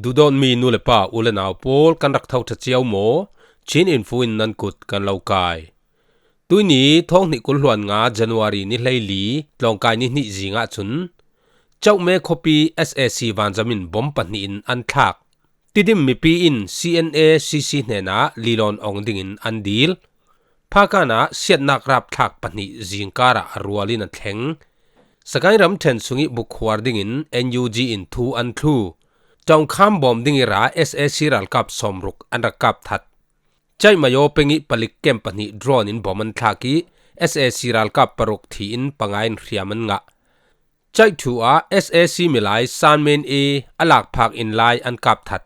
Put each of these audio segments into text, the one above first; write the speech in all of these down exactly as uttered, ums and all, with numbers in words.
Duhdawtmi nu le pa, u le nau pawl, kan rak tho ṭha cio maw? Chin Info in nan kut kan lo kai. Tuini thawng hnih kul hluan nga January ni hleili tlawngkai ni hnih zingah cun Chauhme khuapi S A C vanzam in bom pahnih in an thlak. Tidim mipi in C N A C C hnenah Lilawn ong dingin an dil. Phakan ah siatnak rapthlak pahnih zingkar ah a rual in a thleng. Sagaing ramṭhen sungih bukhuar dingin N U G in thu an thlu. Ṭawngkham bawm ding ih ra S A C ralkap sawmruk an rak kap that. Chaih Mayo peng ih palik kem pahnih drone in bom an thlak ih S A C ralkap paruk thi in panga in hriam an ngah. Chaih Thu ah S A C milai San Men E a lakphak in lai an kap that.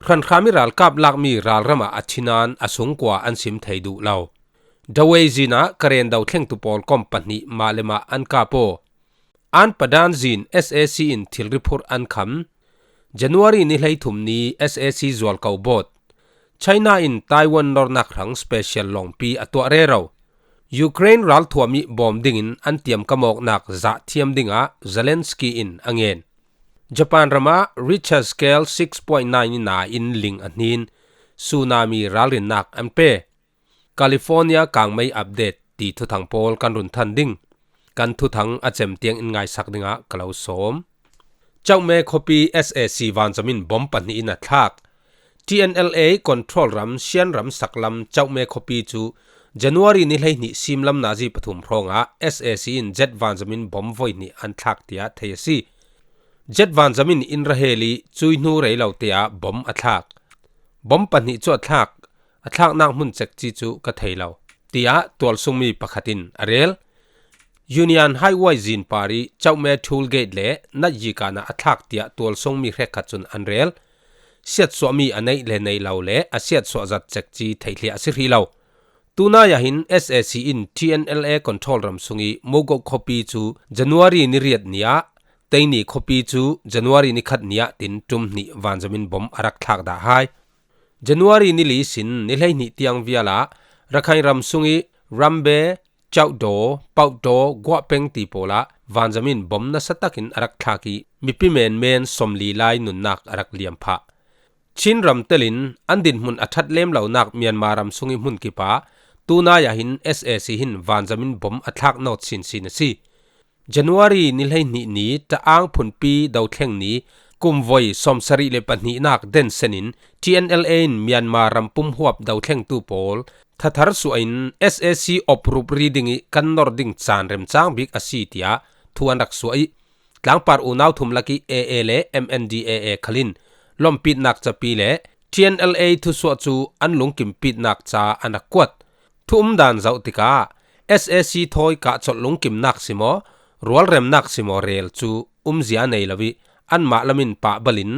Hranhram ih ralkap lakmi ralram ah a thi nain a sungkua an sim thei duh lo. Dawei zin ah Karen dothlengtu pawl kom pahnih mah le mah an kap aw. An padan zin S A C in thilri phurh an kham. January ni hleithum ni S A C zualko bawt. China in Taiwan nornak hrang special lawngpi a tuah rero. Ukraine ralthuam ih bawm dingin an tiamkam awknak zahthiam dingah Zelensky in a ngen. Japan ramah Richter scale six point nine ih na in ling a hnin, tsunami ralrinnak an pe. California kangmei update ti thuthang pawl kan run than ding. Kan thuthang a cem tiang in ngaisak dingah ka lo sawm. Chauhme khuapi S A C vanzam in bom pahnih in a thlak. T N L A control ram Shan ram saklam Chauhme khuapi cu January ni hleihnih simlam nazi pathum hrawngah S A C in jet vanzam in bom voihnih an thlak tiah thei a si. Jet vanzam in inn ra hel ih cui hnu rei lo te ah bom a thlak. Bom pahnih cu a thlak. A thlaknak hmun cekci cu ka thei lo, tiah tualsungmi pakhat in a rel. Union Highway zin par ih Chauhme toll gate le Natyikana a thlak tiah tualsungmi hrekkhat cun an rel. Siatsuahmi a neih le neih lo le a siatsuah zat cekci theihliah a si hrih lo. Tunai ah hin S A C in T N L A control ram sungih Mogok khuapi cu January ni riat ni ah, Teini khuapi cu January ni khat ni ah tin ṭum hnih vanzam in bom a rak thlak dah hai. January ni li sin ni hleihnih tiang vial ah Rakhine ram sungih Rambe, Chauhdaw, Pauhdaw, Guahpeng ti pawl ah vanzam in bom nasa takin a rak thlak ih mipi menmen sawmli lai nunnak a rak liam phah. Chin ram telin an dinhmun a ṭhat lem lonak Myanmar ram sungih hmun kip ah tunai ah hin S A C hin vanzam in bom a thlak nawt sinsin a si. January ni hleihnih ni ṭaang phunpi dothleng ni kum voi sawmsarih le pahnihnak den sen in T N L A in Myanmar rampum huap dothlengtu pawl thathar suah in S A C op rup ri ding ih kan nor ding caan remcang bik a si tiah thu an rak suah ih tlangpar unau thum lakih A A le M N D A A khal in lompitnak capi le T N L A thusuah cu an lungkimpitnak ca an rak kuat. Thu umdan zoh tikah S A C thawi kahcolh lungkimnak si maw, rualremnak si maw rel cu umzia nei lo ih anmah lam in pahbal in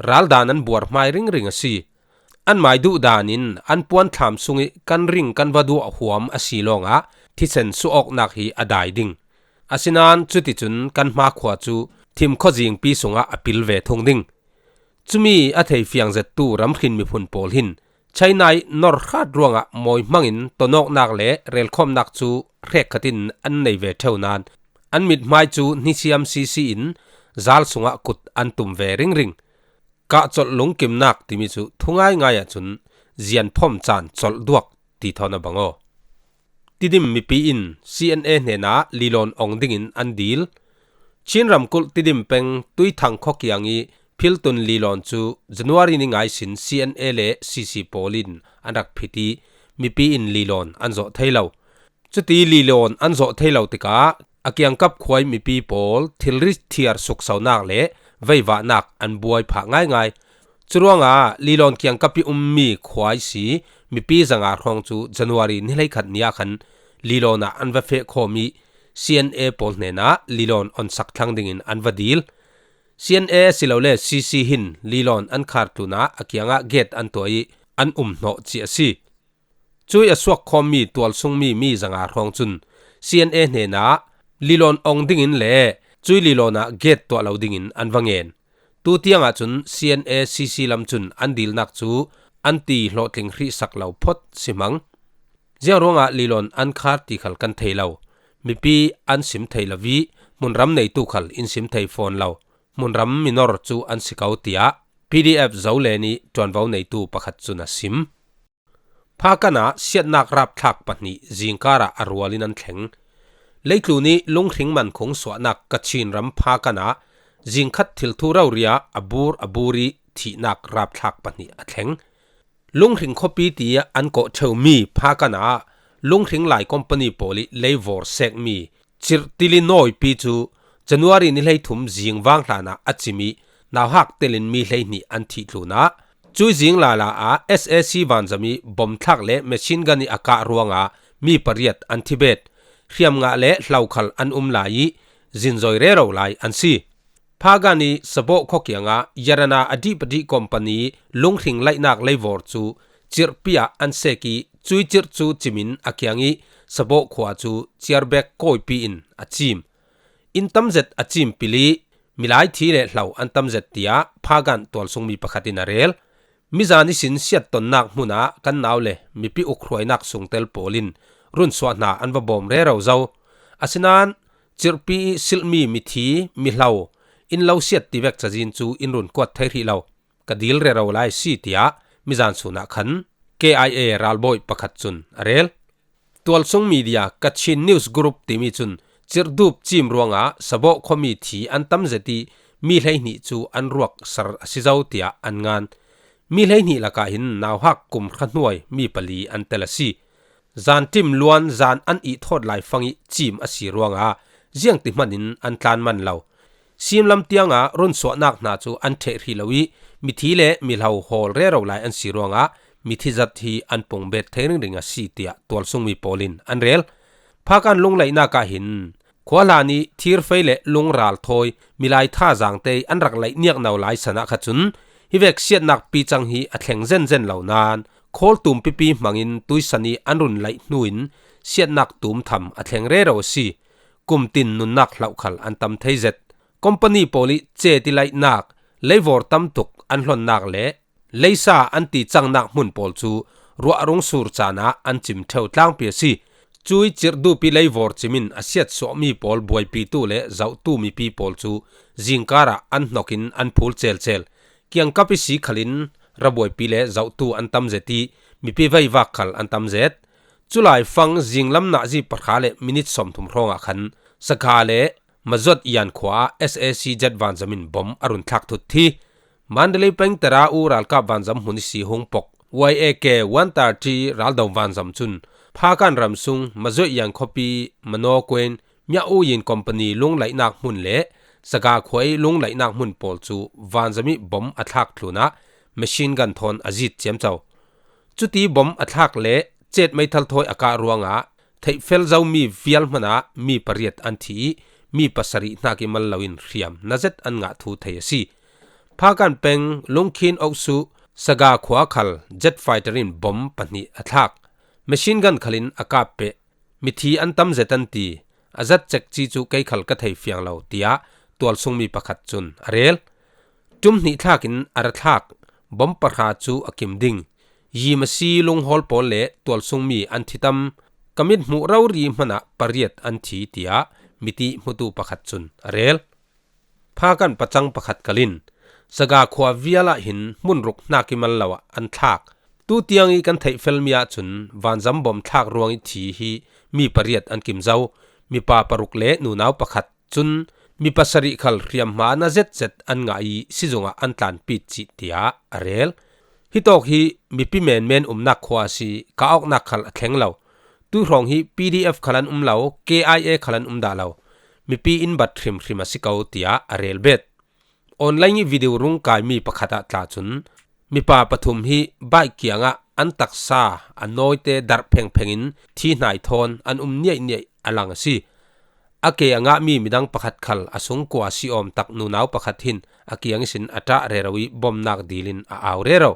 raldan an buar hmai ringring a si. Anmai duhdan in an puanthlam sungih kan ring kan va duah huam a si lawngah thisen suh awknak hi a dai ding. Asinain cuticun kan hmakhua cu thim khuazingpi sungah a pil ve thung ding. Cumi a theifiang zettu ramhrin miphun pawl hin China ih norhrat ruangah mawi hmangin tonawknak le relkhawmnak cu hrekkhat in an nei ve ṭheu nain an mithmai cu hnisiam sisi in zal sungah kut an tum ve ringring. Kahcolh lungkimnak timi cu thu ngaingai ahcun zianphawm caan colh duak ti thawn a bang aw. Tidim mipi in C N A hnenah Lilawn ong dingin an dil. Chin ramkulh Tidim peng Tuithang khua kiang ih Philtun Lilawn cu January ni ngai sin C N A le C C pawl in an rak phit ih mipi in Lilawn an zawh thei lo. Cuti Lilawn an zawh thei lo tikah a kiangkap khua ih mipi pawl thilri thiar suksonak le veivahnak an buai phah ngaingai. Curuangah Lilawn kiangkap ih ummi khua ihsi mipi zanga hrawng cu January ni hleikhat ni ah khan Lilawn ah an va feh khawm ih C N A pawl hnenah Lilawn onsak thlang dingin an va dil. C N A asilole C C hin Lilawn an khar tlunah a kiangah gate an tuah ih an umhnawh cih a si. Cui a suak khawmmi tualsungmi mi zanga hrawng cun C N A hnenah Lilawn ong dingin le cui Lilawn ah gate tuah lo dingin an va ngen. Tu tiang ahcun C N A C C lam cun an dilnak cu an ti hlawhtling hrihsak lo phawt si hmang. Ziangruangah Lilawn an khar ti khal kan thei lo. Mipi an sim thei lo ih hmunram neitu khal in sim thei fawn lo. Hmunram minor cu an si ko, tiah PDF Zoland ih ṭuanvo neitu pakhat cun a sim. Phakan ah siatnak rapthlak pahnih zingkar ah a rual in an thleng. Leitlun ih lunghring mankhung suahnak Kachin ram Phakan ah zingkhat thilthu rori ah a bur a bur ih thihnak rapthlak pahnih a thleng. Lunghring khuapi tiah an kawh ṭheumi Phakan ah lunghring lai company pawl ih leivor sekmi Cirtili nawipi cu January ni hleithum zingvang hlanah a cim ih nauhak telin mi hleihnih an thih tlunah, cui zing lala ah SAC vanzam ih bomthlak le machine gun ih a kah ruangah mi pariat an thibet, hriamngah le hlo khal an um lai ih zinzoi rero lai an si. Phakan ih Sabawh khua kiangah Yarana a dihpadih company lunghring laihnak leivor cu cirhpi ah an sek ih cui cirh cu cim in a kiang ih Sabawh khua cu ciarbek kawipi in a cim. Inn tamzet a cim pil ih milai thi le hlo an tamzet tiah Phakan tualsungmi pakhat in a rel. Mizan ihsin siattonnak hmunah kan nau le mipi ukhruainak sungtel pawl in runsuah hna an va bawm rero zo. Asinain cirhpi ih silhmi mithi, mihlo, in lo siat tivek cazin cu in run kuat thei hrih lo, ka dil rero lai a si, tiah mizan sunah khan KIA ralbawi pakhat cun a rel. Tualsung media Kachin News Group timi cun cirhdup cim ruangah Sabawh khuami thi an tamzet ih mi hleihnih cu an ruak sar a si zo, tiah an ngan. Mi hleihnih lakah hin nauhak kum hra hnuai mi pali an tel a si. Zanṭim luan zan an ih thawt laifang ih cim a si ruangah ziangti hman in an tlan man lo. Simlam tiangah runsuahnak hna cu an ṭheh hrih lo ih mithi le mihlo hawl rero lai an si ruangah mithi zat hi an pung bet thei ringring a si, tiah tualsungmi pawl in an rel. Phakan lunglaihnak ah hin khua hlan ih thirfei le lungral thawi milai tha zangte ih an rak laih niakno lai san ah kha cun hivek siatnak picang hi a thleng zenzen lo nain khawl tum pipi hmangin tuisan ih an run laih hnu in siatnak tum tham a thleng rero a si. Kumtin nunnak hloh khal an tam thei zet. Company pawl ih cet ih laihnak, leivor tam tuk an hlonnak le leisa an ti cangnak hmun pawl cu ruah rung sur caan ah an cim ṭheu tlangpi a si. Cui cirhdup ih leivor cim in a siatsuahmi pawl buaipitu le zohtu mipi pawl cu zingkar ah an hnok in an phul celcel. Kiangkap ihsi khal in rabuaipi le zohtu an tam zet ih mipi veivak khal an tam zet. Culai fang zinglam nazi pahra le minit sawmthum hrawngah khan Sakha le Mazuat Yan khua ah SAC jet vanzam in bom a run thlak thut thi. Mandalay peng Tera U ralkap vanzam hmun ihsi hung pok Y A K one thirty raldo vanzam cun Phakan ramsung Mazuat Yan khuapi Manokwen Myahu Yin company lunglaihnak hmun le Saga khua ih lunglaihnak hmun pawl cu vanzam ih bom a thlak tlunah machine gun thawn a zit ciamco. Cuti bom a thlak le cet meithal thawi a kah ruangah theihfel zomi vial hmanah mi pariat an thi ih mi pasarih hnak ih mal loin hriam nazet an ngah thu thei a si. Phakan peng Lungkhin Oksu Saga khua khal jet fighter in bom pahnih a thlak. Machine gun khalin a kap peh. Mithi an tam zet an ti. A zat cekci cu kei khal ka thei fiang lo, tiah tualsungmi pakhat cun a rel. Ṭum hnih thlak in a ra thlak bom pahra cu a kim ding. Yim a si lunghawl pawl le tualsungmi an thi tam. Ka mit hmuh rori hmanah pariat an thi, tiah miti hmutu pakhat cun a rel. Phakan pacang pakhat kalin Saga khua vial ah hin hmunruk hnak ih mal lo ah an thlak. Tutiang ih kan theihfelmi ahcun vanzam bom thlak ruang ih thi hi mi pariat an kim zo. Mipa paruk le nunau pakhat cun mi pasarih khal hriamhma na zetzet an ngah ih sizung ah an tlanpi cih, tiah a rel. Hitawk hi mipi menmen umnak khua a si, kah awknak khal a thleng lo. Tuihrawng hi PDF khal an um lo, KIA khal an um dah lo. Mipi in bat hrimhrim a si ko, tiah a rel bet. Online ih video rung kaimi pakhat ah tla cun mipa pathum hi bike kiangah an taksa a nawite darh phengpheng in thi hnai thawn an um niaihniaih a lang a si. A ke a ngahmi midang pakhat khal a sungkua si awm tak nunau pakhat hin a kiang ihsin a ṭah rero ih bomnak dil in a au rero.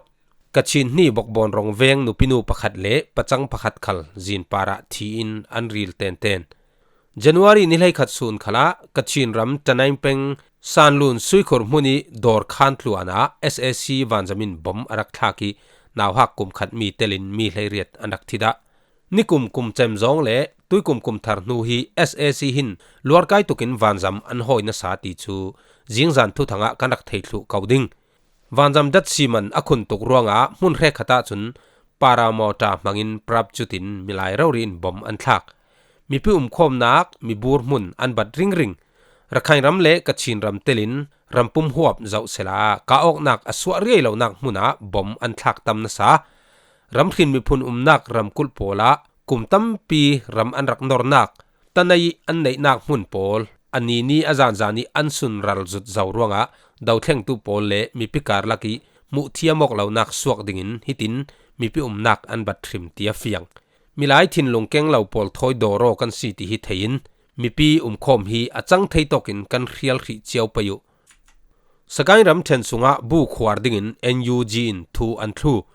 Kachin hni Bokbawn Rong veng nupinu pakhat le pacang pakhat khal zin parah thi in an ril tenten. January ni hleikhat sun khalah Kachin ram Tanain peng Sanlun Suikhur hmun ih dawr khan tluan ah SAC vanzam in bom a rak thlak ih nauhak kum khat mi telin mi hleiriat an rak thi dah. Nikum kum cem zawng le tuikum kum thar hnu hi SAC hin luarkai tukin vanzam an hawi nasa ti cu zingzan thuthang ah kan rak thei thluh ko ding. Vanzam dat siman a khun tuk ruangah hmun hrekkhat ahcun paramawta hmangin parapchutin milai rori in bom an thlak. Mipi umkhawmnak mibur hmun an bat ringring. Rakhine ram le Kachin ram telin rampum huap zoh sela kah awknak a suah riai lonak hmunah bom an thlak tam nasa. Ramhrin miphun umnak ramkulh pawlah kum tampi ram an rak nornak, tanai an neihnak hmun pawl a ni ni a zanzan ih an sunral zut zo ruangah dothlengtu pawl le mipi karlak ih hmuh thiam awk lonak suak dingin hitin mipi umnak an bat hrim ti a fiang. Milai thinlung keng lo pawl thawi dawraw kan si ti hi theiin mipi umkhawm hi a cang thei tawkin kan hrial hrih cio pei uh. Sagaing ramṭhen sungah bu khuar dingin N U G in thu an thlu.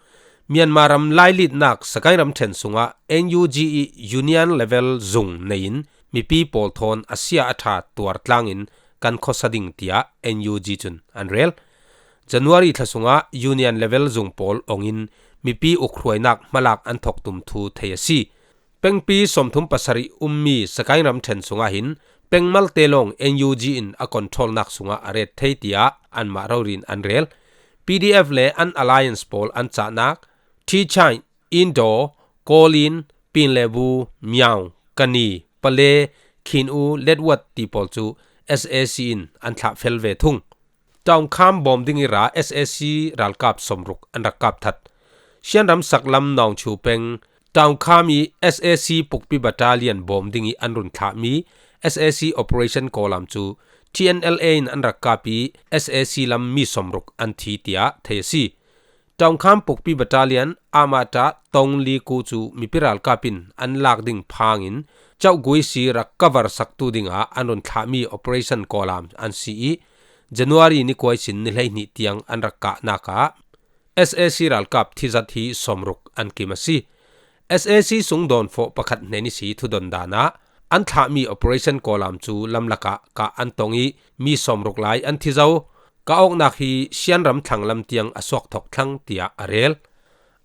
Myanmar ram lailitnak Sagaing ramṭhen sungah N U G ih union level zung nei-in mipi pawl thawn a sia a ṭha tuar tlangin kan khuasa ding tiah N U G cun an rel. January thla sungah union level zung pawl ongin mipi ukhruainak hmalak an thawk tum thu thei a si. Pengpi sawmthum pasarih ummi Sagaing ramṭhen sungah hin pengmalte lawng N U G in a controlnak sungah a ret thei tiah anmah rori in an rel. P D F le an alliance pawl an cahnak Thichai, Indaw, Kawlin, Pinlebu, Miau, Kani, Pale, Khin U, Letwat ti pawl cu S A C in an thlah fel ve thung. Ṭaungkham bawm ding ih ra S A C ralkap sawmruk an rak kap that. Shan ram saklam Nawngchu peng Ṭaungkham ih S A C Pukpi Battalion bawm ding ih an run thlahmi S A C Operation Kawlam cu T N L A in an rak kap ih S A C lam mi sawmruk an thi tiah thei a si. Ṭaungkham Pukpi Battalion, Amata Tongli ku cu mipi ralkap in an lak ding phangin Chauhgui si rak cover saktu dingah an run thlahmi Operation Kawlam an si ih January ni kuai sin ni hleihnih tiang an rak kahnak ah S A C ralkap thizat hi sawmruk an kim a si. S A C sungdawn fawh pakhat hnen ihsi thudon dan ah an thlahmi Operation Kawlam cu lamlak ah kah an tong ih mi sawmruk lai an thi zo. Kah awknak hi Shan ram thlang lam tiang a suak thawk thlang tiah a rel.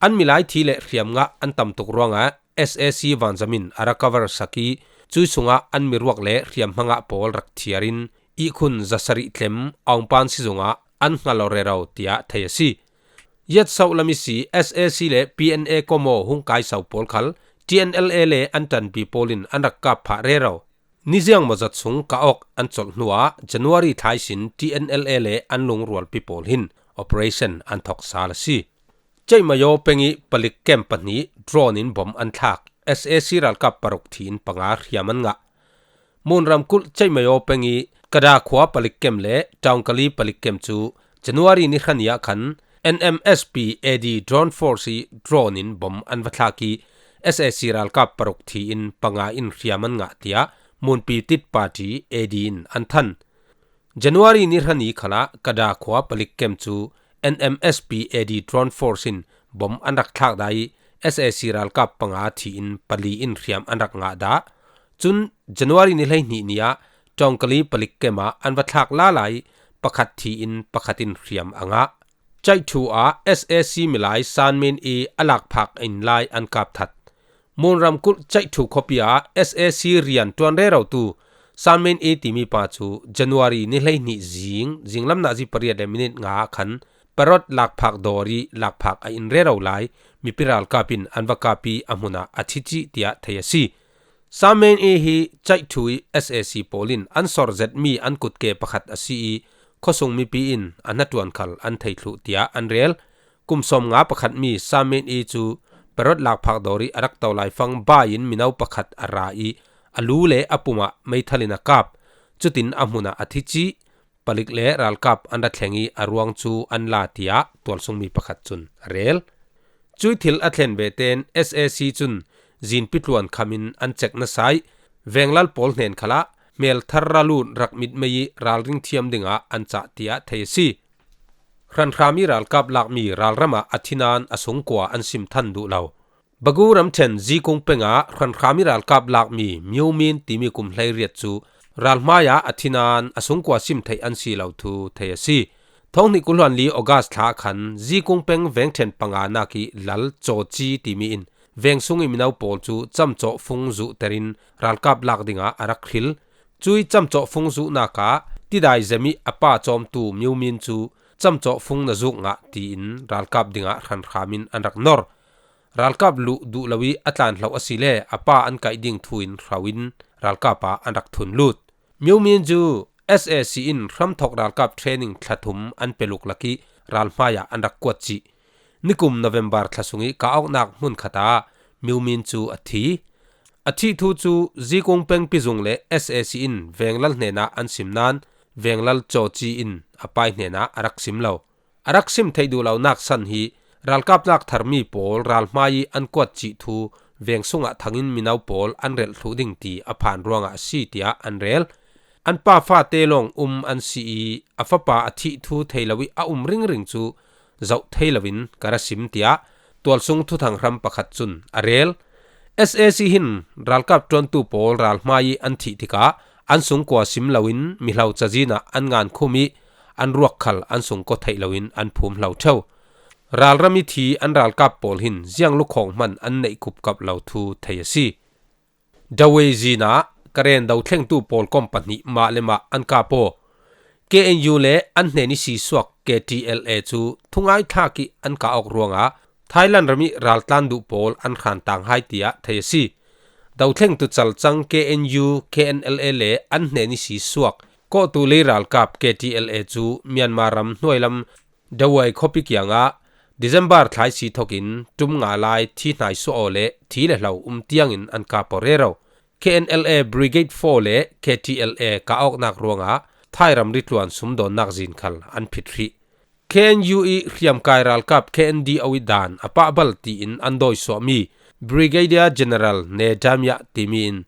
An milai thi le hriam ngah an tam tuk ruangah S A C vanzam in a ra cover sak ih cui sungah an miruak le hriamhma ngah pawl rak thiar in ihkhun zasarih tlem Aung Pan si zungah an hngal aw rero tiah thei a si. Yatsoh lam ihsi S A C le P N A Komo hung kaiso pawl khal T N L A le an ṭanpi pawl in an rak kap phah rero. Niziang mawzat sung kah awk an colh hnuah January thla ihsin T N L A le an lungrualpi pawl hin operation an thawk sal a si. Ceihmayaw peng ih palik kem pahnih drone in bom an thlak, S A C ralkap paruk thi in panga hriam an ngah. Mun ramkulh Ceihmayaw peng ih Kada khua palik kem le Ṭaungkali palik kem cu January ni hra ni ah khan N M S P A D drone force ih drone in bom an va thlak ih S A C ralkap paruk thi in panga in hriam an ngah tiah Munpi Tit Party A D in an than. January ni hra ni khalah Kada khua palik kem cu N M S P A D drone force in bom an rak thlak dah ih S A C ralkap panga thi in pali in hriam an rak ngah dah. Cun January ni hleihnih ni ah Ṭaungkali palik kem ah an va thlak lala ih pakhat thi in pakhat in hriam a ngah. Caihṭhu ah S A C milai San Min Aung a lakphak in lai an kap that. Mun ramkulh Caihṭhu khuapi ah S A C rian ṭuan rerotu San Min Aung timi pa cu January ni hleihnih zing, zinglam nazi pariat le minit nga ah khan parrot lakphak dawr ih lakphak a in rero lai mipi ralkap in an va kap ih a hmun ah a thi cih tiah thei a si. San Min Aung hi Caihṭhu ih S A C pawl in an sor zetmi an kutke pakhat a si ih khuasung mipi in a hnaṭuan khal an thei thluh tiah an rel. Kum sawmnga pakhatmi San Min Aung cu parrot lakphak dawr ih a rak to laifang bai in mino pakhat a ra ih a lu le a pum ah meithal in a kap. Cutin a hmun ah a thi cih. Palik le ralkap an ra thleng ih a ruang cu an la tiah tualsungmi pakhat cun a rel. Cui thil a thlen vete in S A C cun zinpi tluan kham in an cek nasa ih venglal pawl hnen khalah hmel thar ra lut rak mitmei ih ralring thiam dingah an cah tiah thei a si. Hranhram ih ralkap lakmi ralram ah a thi nain a sungkua an sim than duh lo. Bagu ramṭhen Zikung peng ah hranhram ih ralkap lakmi Myo Min timi kum hleiriat cu ralhmai ah a thi nain a sungkua sim theih an si lo thu thei a si. Thawng hnih kul hluan li August thla ah khan Zikung peng vengṭhen panganak ih lal Caw Ci timi in veng sung ih mino pawl cu camcawh fung zuhter in ralkap lak dingah a rak hril. Cui camcawh fung zuhnak ah tidai zem ih a pa cawmtu Myo Min cu camcawh fung na zuk ngah tiin ralkap dingah hranhramin an rak nor. Ralkap luh duh lo ih a tlanhloh asile a pa an kaih ding thu in hrauhin ralkap ah an rak thun lut. Myo Min cu S A C in hramthawk ralkap training thlathum an peluk lakih ralhmai ah an rak kuat cih. Nikum November thla sungih ka awknak hmun khatah Myo Min cu a thi. A thih thu cu Zikung pengpi zung le S A C in venglal hnenah an sim nain venglal cawci in a pai hnenah a rak sim lo. A rak sim theih duh lonak san hi ralkap tlak tharmi pawl ralhmai ih an kuat cih thu veng sungah thangin mino pawl an relh thluh ding ti a phan ruangah a si tiah an rel. An pa fate lawng um an si ih a fapa a thih thu thei lo ih a um ringring cu zoh thei loin ka ra sim tiah tualsung thuthang hram pakhat cun a rel. S A C hin ralkap ṭuantu pawl ralhmai ih an thih tikah an sungkua sim loin mihlo cazin ah an ngankhum ih an ruak khal an sungkaw theih loin an phum hlo ṭheu. Ralram ih thi an ralkap pawl hin ziang lukhawng hman an neih kupkap lo thu thei a si. Dawei zin ah Karen dothlengtu pawl kom pahnih mah le mah an kap aw. K N U le an hnen ih sisuak K T L A cu thungai thlak ih an kah awk ruangah Thailand ram ih raltlan duh pawl an hran tang hai tiah thei a si. Dothlengtu calcang K N U, K N L A le an hnen ih sisuak kawhtu lei ralkap K T L A cu Myanmar ram hnuailam Dawei khuapi kiangah December thla ih si thokin ṭum nga lai thi hnai suah aw le thi le hlo um tiangin an kap aw rero. K N L A Brigade four le K T L A kah awknak ruangah Thai ramri tluan sumdawnnak zin khal an phit hrih. K N U ih hriamkai ralkap K N D O ih dan a pah bal tiin an dawisuahmi Brigadier General Ne Dam Yah timi in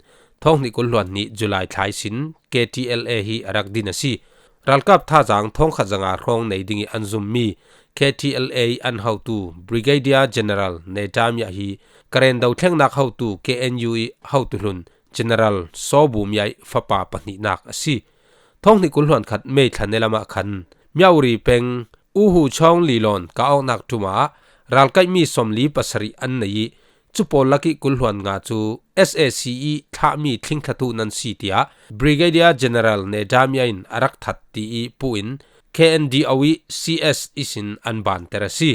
thawng hnih kul hluan hnih July thla ihsin K T L A hi a rak din a si. Ralkap thazaang thawngkhat zanga hrawng nei dingih an zummi K T L A ih an hotu Brigadier General Ne Dam Yah hi Karen dothlengnak hotu K N U ih hotu hlun General Saw Bu Myaih fapa pahnihnak a si. Thawng hnih kul hluan khat May thla ne lamah khan Myauri peng Uhu Chawng Lilon kah awknak ṭum ah ralkaihmi sawmli pasarih an nei ih cu pawl lakih kul hluan nga cu S A C ih thlahmi thlingthlatu nan si tiah Brigadier General Ne Dam Yah in a rak that ti ih puh in K N D O ih C S ihsin an banter a si.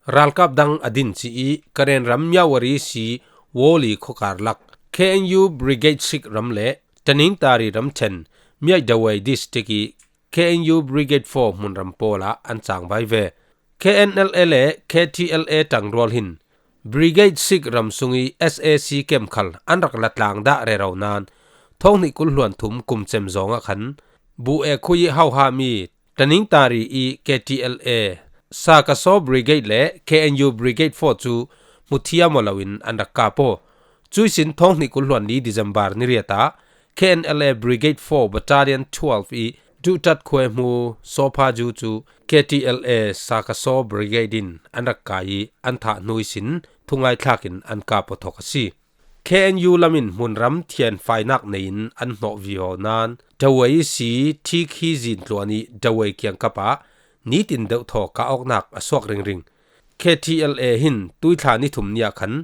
Ralkap dang a din ci ih Karen ram Myauri si Woli khuakar lak K N U Brigade six ram le Taningtari ramṭhen Myaih Dawei District ih K N U Brigade four hmunram pawl ah an cangvai ve. K N L A le K T L A ṭangrual hin Brigade six ram sung ih S A C kem khal an rak la tlang dah rero nain thawng hnih kul hluan thum kum cem zawng ah khan Bu E khui ih hohami Taningtari ih K T L A Sakasaw Brigade le K N U Brigade four cu hmuthiam aw loin an rak kap aw. Cuihsin thawng hnih kul hluan li December ni riat ah K N L A Brigade four Battalion twelve ih duhṭat khuai hmu Sawpha Ju cu K T L A Sakasaw Brigade in an rak kai ih an thah hnu ihsin thungai thlak in an kap aw thawk a si. K N U lam in hmunram thianfainak nei in an hnawh vivo nain Dawei ih si Thikhi zin tluan ih Dawei kiangkap ah nitin deuhthaw kah awknak a suak ringring. K T L A hin tuithla ni thum ni ah khan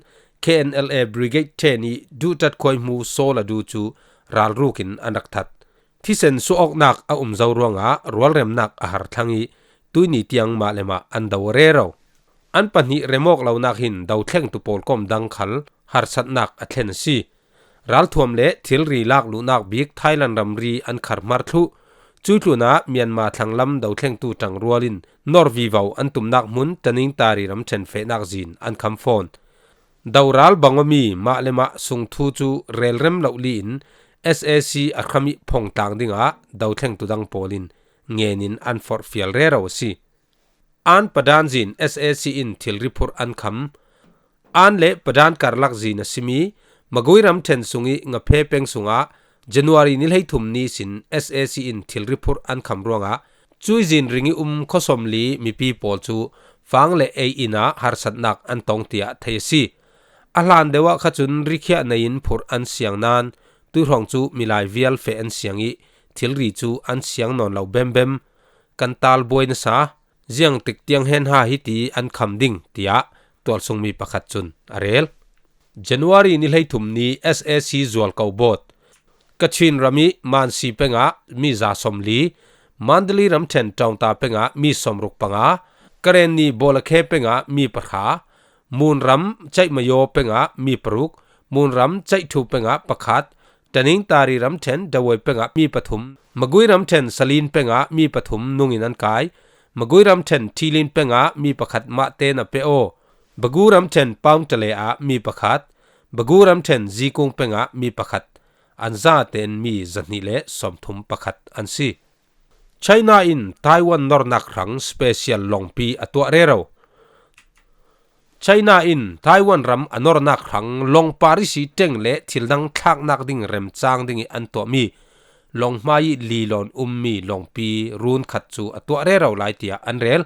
K N L A Brigade ten ih duhṭat khuai hmu Saw Ladu cu ralruk in an rak that. Thisen suahawknak a um zo ruangah rualremnak a har thlang ih tuihni tiang mah le mah an do aw rero. An pahnih remawk lonak hin dothlengtu pawl kom dang khal harsatnak a thlen a si. Ralthuam le thilri lak luhnak bik Thailand ramri an kharhmar thluh. Cuih tlunah Myanmar thlanglam dothlengtu ṭangrual in nor vivo an tumnak hmun Taningtari ramṭhen fehnak zin an kham fawn. Doral bang awmi mah le mah sungthu cu relrem lohli in S A C a kham ih phong tlang dingah dothlengtu dang pawl in ngen in an forhfial rero a si. An Padan zin S A C in thilri phurh an kham. An le Padan karlak zin a simi Magui ramṭhen sungih Ngaphe peng sungah January ni hleithum ni sin S A C in thilri phurh an kham ruangah cuih zin ring ih um khuasawmli mipi pawl cu fang le ei inn ah harsatnak an tong tiah thei a si. A hlan deuh ah kha cun rikhiah nei in phurh an siang nain tuihrawng cu milai vial feh an siang ih thilri cu an siang nawn lo bembem. Kan tal buai nasa, ziangtik tiang hen ha hiti an kham ding, tiah tualsungmi pakhat cun a rel. January ni hleithum ni S A C zualko bawt. Kachin ram ih Mansi peng ah mi za sawmli, Mandalay ramṭhen Taungta pengah mi sawmruk panga, Karenni Bawlakhe pengah mi pahra, Munram Chaihmayaw pengah mi paruk, Munram Chaihthu pengah pakhat, Tanintari ramṭhen Dawei pengah mi pathum, Magway ramṭhen Salin pengah mi pathum nungin an kai, Magway ramṭhen Thilin pengah mi pakhat Mahte Na Pe Aw, Bagu ramṭhen Paungtale ah mi pakhat, Bagu ramṭhen Zikung pengah mi pakhat, an zaten mi zahnih le sawmthum pakhat an si. China in Taiwan nornak hrang special lawngpi a tuah rero. China in Taiwan ram a nornak hrang lawngpar ihsi ṭeng le thil dang thlaknak ding remcang ding ih an tuahmi lawnghmai ih lilawn ummi lawngpi run khat cu a tuah rero lai tiah an rel.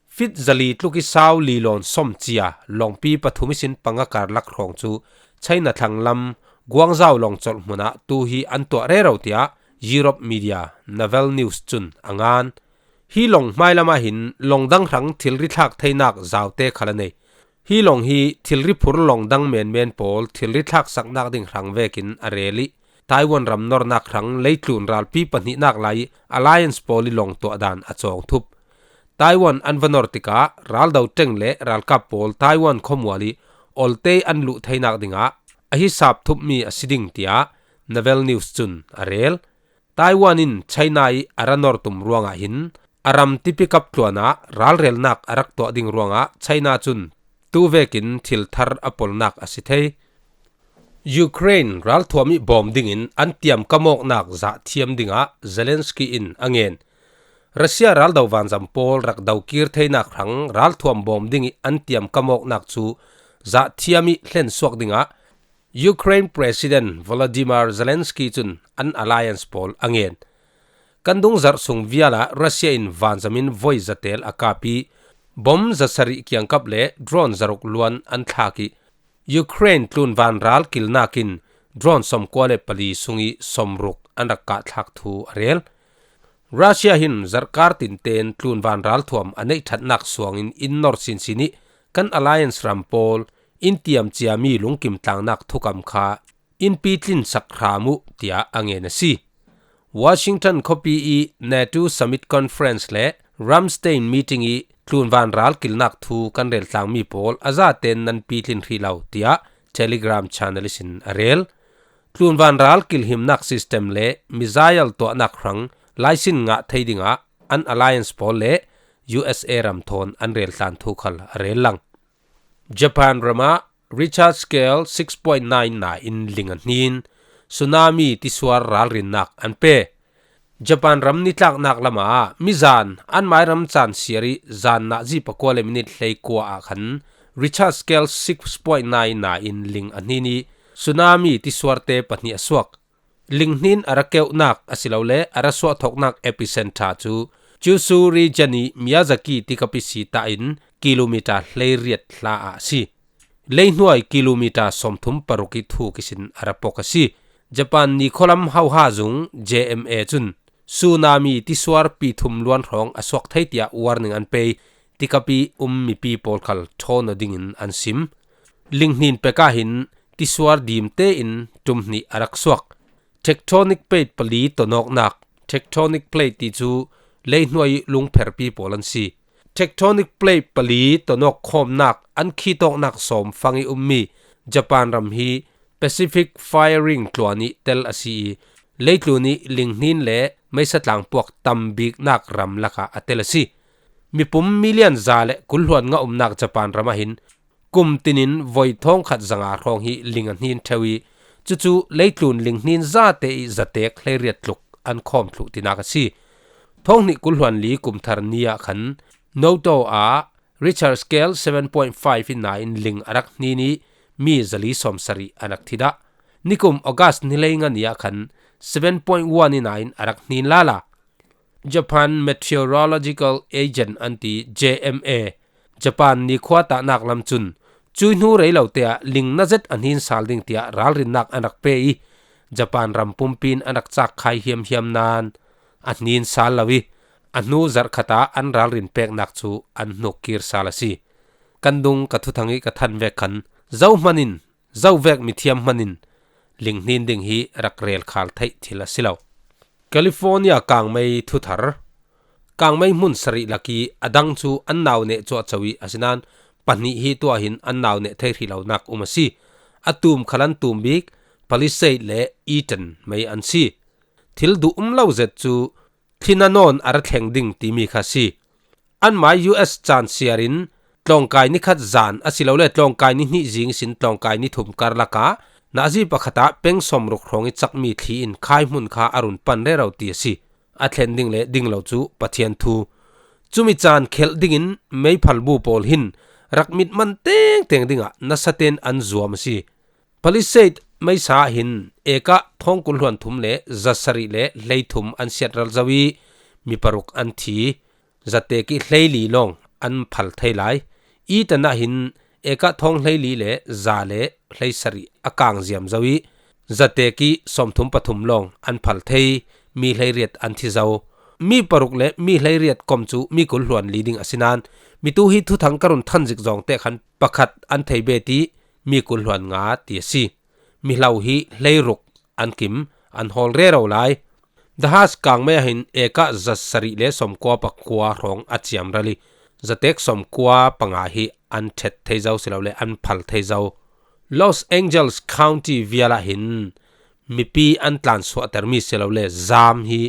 Fit zali tluk ih sau lilawn sawm cia lawngpi pathum ihsin panga karlak hrawng cu China thlanglam Guangzhou lawng colh hmunah tu hi an tuah rero tiah Europe media Naval News cun a ngan. Hi lawng hmailam ah hin lawng dang hrang thilri thlak theinak zaute khal a nei. Hi lawng hi thilri phur lawng dang menmen pawl thilri thlaksaknak ding hrang vekin a rel ih Taiwan ram nornak hrang leitlun ralpi pahnihnak lai ih alliance pawl ih lawng tuahdan a cawng thup. Taiwan an va nor tikah raldo ṭeng le ralkap pawl Taiwan khuamual ih olte ih an luh theinak dingah a hisap thupmi a si ding tiah Naval News cun a rel. Taiwan in China ih a ra nor tum ruangah hin a ram tipi kap tluanah ralrelnak a rak tuah ding ruangah China cun tu vekin thil thar a polnak a si thei. Ukraine ralthuam ih bawm dingin an tiamkam awknak zahthiam dingah Zelensky in a ngen. Russia raldo vanzam pawl rak dokir theinak hrang ralthuam bawm ding ih an tiamkam awknak cu zahthiam ih hlensuak dingah Ukraine President Volodymyr Zelensky cun an alliance pawl a ngen. Kan dungzarh sung vialah Russia in vanzam in voi zatel a kap ih bom zasarih kiangkap le drone zaruk luan an thlak ih Ukraine tlunvan ral kilnak in drone sawmkua le pali sung ih sawmruk an rak kahthlak thu a rel. Russia hin zarhkar tinten tlunvan ralthuam a neih ṭhatnak suangin inn nor sinsin ih kan alliance ram pawl in tiam ciami lungkim tlangnak thukam kha in pitlinsak hram uh tiah a ngen a si. Washington khuapi ih NATO Summit Conference le Ramstein meeting ih tlunvan ral kilnak thu kan rel tlangmi pawl a zaten nan pitlin hrih lo tiah Telegram channel ihsin a rel. Tlunvan ral kilhimnak system le missile tuahnak hrang laisin ngah thei dingah an alliance pawl le U S A ram thawn an rel tlan thu khal a rel lang. Japan ramah Richter scale six point nine nain ling a hnin, tsunami tisuar ralrinnak an pe. Japan ram nitlaknak lamah mizan an mairam caan siar ih zan nahzi pakua le minit hleikua ah khan Richter scale six point nine nain ling a hnin ih tsunami tisuarte pahnih a suak. Linghnin a ra keuhnak asilole a ra suahthoknak epicenter cu Kyushu region ih Miyazaki tikap ihsi tahin kilometer hleiriat hla ah a si. Leihnuai kilometer sawmthum paruk ih thuk ihsin a ra pok a si. Japan nikhualam hoha zung J M A cun tsunami tisuar pi thum luan hrawng a suak thei tiah warning an pe. Tikap ih um mipi pawl khal ṭhawn aw dingin an sim. Linghnin pek ah hin tisuar dim tein ṭum hnih a rak suak. Tectonic plate pali tonawknak, tectonic plate ti cu leihnuai ih lungpherpi pawl an si. Tectonic plate pali tonawk khawmnak an khitawknak sawm fang ih ummi Japan ram hi Pacific Fair Ring tluan ih tel a si ih leitlun ih linghnin le meisa tlangpuak tam biknak ram lakah a tel a si. Mipum million za le kul hluan ngah umnak Japan ram ah hin kum tinin voi thawngkhat zanga hrawng hi ling a hnin ṭheu ih cucu leitlun linghnin zate ih zatek hleiriat tluk an khawm thluh tinak a si. Thawng hnih kul hluan li kum thar ni ah khan Noto ah Richter scale seven point five ih nain ling a rak hnin ih mi zali sawmsarih a rak thi dah. Nikum August ni leinga ni ah khan seven point one ih nain a rak hnin lala. Japan Meteorological Agent an ti J M A, Japan nikhua tahnak lam cun cui hnu rei lote ah ling na zet a hnin sal ding tiah ralrinnak an rak pe ih Japan ram pumpi in an rak cak khai hiamhiam nain a hnin sal lo ih a hnu zarhkhat ah an ralrin peknak cu an hnuk kir sal a si. Kan dung ka thuthang ih ka than vek khan zohman in zovek mithiam hman in linghnin ding hi rak rel khal theih thil a si lo. California kangmei thuthar. Kangmei hmun sarih lak i a dang chu an nau neh chuahcho i, asinan pahnih hi tua hin an nau neh thei hrih lonak um a si. A tum khal an tum bik Palisade le Eaton mei an si. Thil duh um lo zet chu thlina nawn a ra thleng ding timi kha si. Anmai U S chan siarin tlawngkai ni khat zan a si lo le tlawngkai ni hnih zing sin tlawngkai ni thum kar laka nazi pakhat ah peng sawmruk hrawng i chakmi thli in khai hmun kha a run pan rero ti a si. A thlen ding le ding lo chu Pathian thu. Chumi chan khelh dingin meiphalbu pawl hin rak mit man tengteng dingah nasaten an zuam a si. Palisade meisa hin eka thawng kul hluan thum le za sarih le hlei thum an siat ral zo i mi paruk an thi. Zatek i hlei li lawng an phal thei lai. Eaton ah hin eka thawng hlei li le za le hlei sarih a kang ziam zo i zatek i sawmthum pathum lawng an phal thei, mi hlei riat an thi zo. Mi paruk le mi hlei riat kom chu mi kul hluan li ding a si nan, mi tu hi thuthang ka run than zik zawng te khan pakhat an thei bet i mi kul hluan nga ti a si. Mi hlau hi hlei ruk an kim, an hawl rero lai. The Haas kangmei ah hin eka za sarih le sawmkua pakua hrawng a chiam ral i zatek sawmkua panga hi an thet thei zo si lo le an phal thei zo. Los Angeles County vial ah hin mipi an tlan suahter mi si lo le zam hi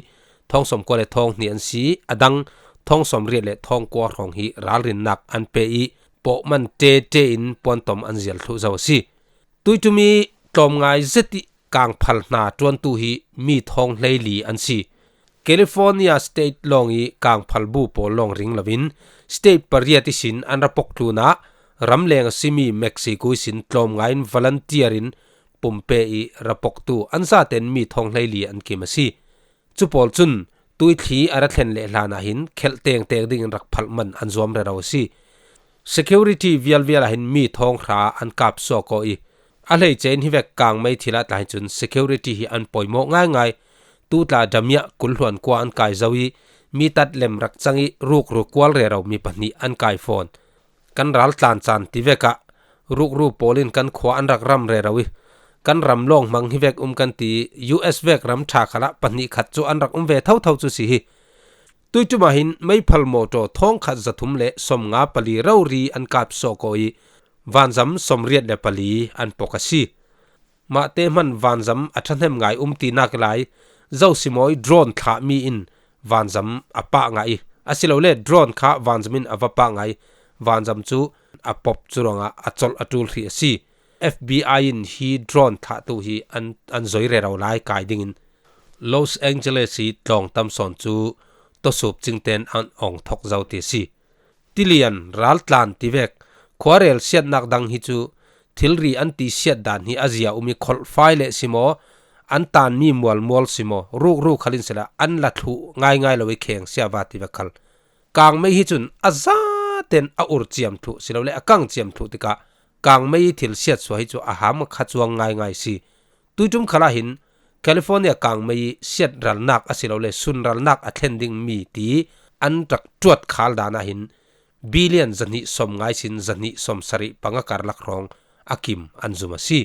thawng sawmkua le thawng hnih an si, a dang thawng sawmriat le thawng kua hrawng hi ralrinnak an pe i pawhman tete in puantom an zial thluh zo a si. Tuitum i tlawm ngai zet i kang phal hna ṭuantu hi mi thawng hlei li an si. California State lawng i kang phal bu pawl lawng ring loin state pariat i sin an ra pok tlun ah ramleng a si mi Mexico i sin tlawm ngai in volunteer in pumpe i ra poktu an zaten mi thawng hlei li an kim a si. Chu pawl chun tuithli a ra thlen leh hlan ah hin khelh tengteng dingin rak phalh man an zuam rero a si. Security vialvial ah hin mi thawng hra an kap suak aw i a hleice in hi vek kangmei thil ah tla hi chun security hi an poimawh ngaingai. Tu tla damiah kul hluan kua an kai zo i mi tat lem rak chang i rukru kual rero mi pahnih an kai fawn. Kan ral tlan chan ti vek ah rukru pawl in kan khua an rak ram rero i kan ram lawng hmang hi vek um kan ti i U S vek ram ṭha khal ah pahnih khat chu an rak um ve thotho chu si hi. Tuitum ah hin meiphal mawtaw thawng khat za thum le sawmnga pali rori an kap suak aw i vanzam sawmriat le pali an pok a si. Mahte hman vanzam a ṭhahnem ngai um tinak i lai, zosimawi drone thlah mi in vanzam a pah ngai i, a si lo le drone kha vanzam in a va pah ngai. Vanzam chu a pop chu ruangah a cawlh a ṭul hrih a si. F B I in hi drone thlahtu hi an, an zoi rero lai kai dingin Los Angeles i tlawng tam sawn cu tawsup cingten an awng thok zo ti a si. Tilian, raltlan ti vek, khuarel siatnak dang hi cu thilri an ti siat dan hi a zia um i kholhfai le simaw, an tanmi mualmual simaw, rukru khal in sila an la thluh ngaingai lo i kheng siava ti vek khal. Kangmei hi cun a zaten a ur ciam thluh si lo le a kang ciam thluh tikah kangmei i thil siat suah hi cu a ham kha cuang ngaingai si. Tuiṭum khalah hin California kangmei i siat ralnak a si lo le sun ralnak a thlen ding mi ti an rak ṭuat khal dan ah hin billion zahnih sawm ngai sin zahnih sawm sarih panga karlak hrawng a kim an zum a si.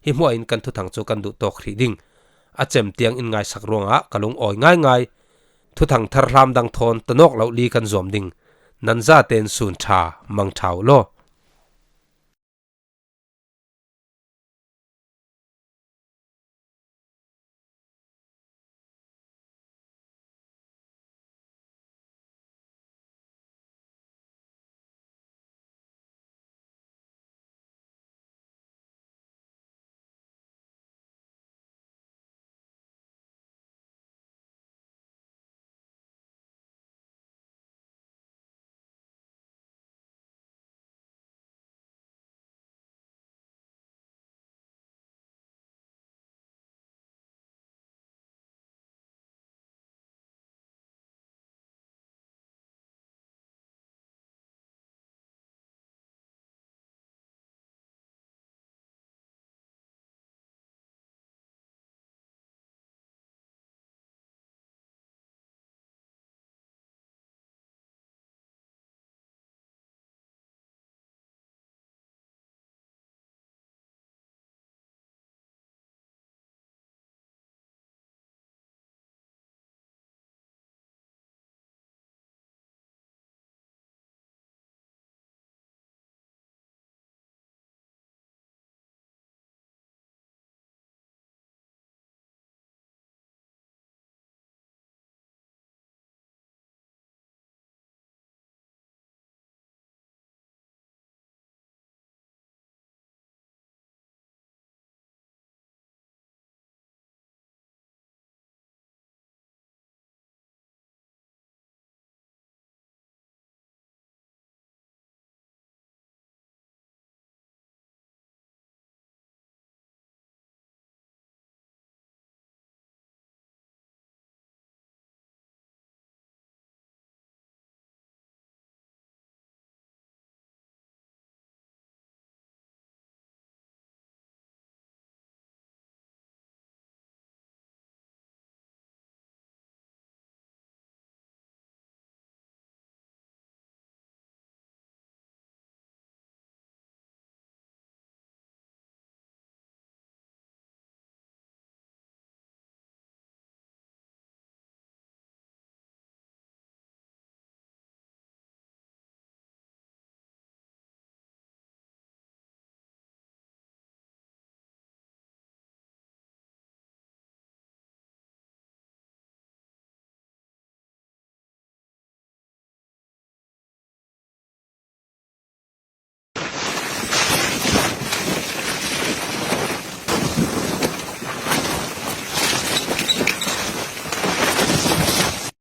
Hi hmuah in kan thuthang cu kan duh tawk hrih ding. A cem tiang in ngaisak ruangah ka lung awi ngaingai. Thuthang tharhlam dang thawn tanawk lo li kan zuam ding. Nan zaten sun ṭha, mang ṭha uh law.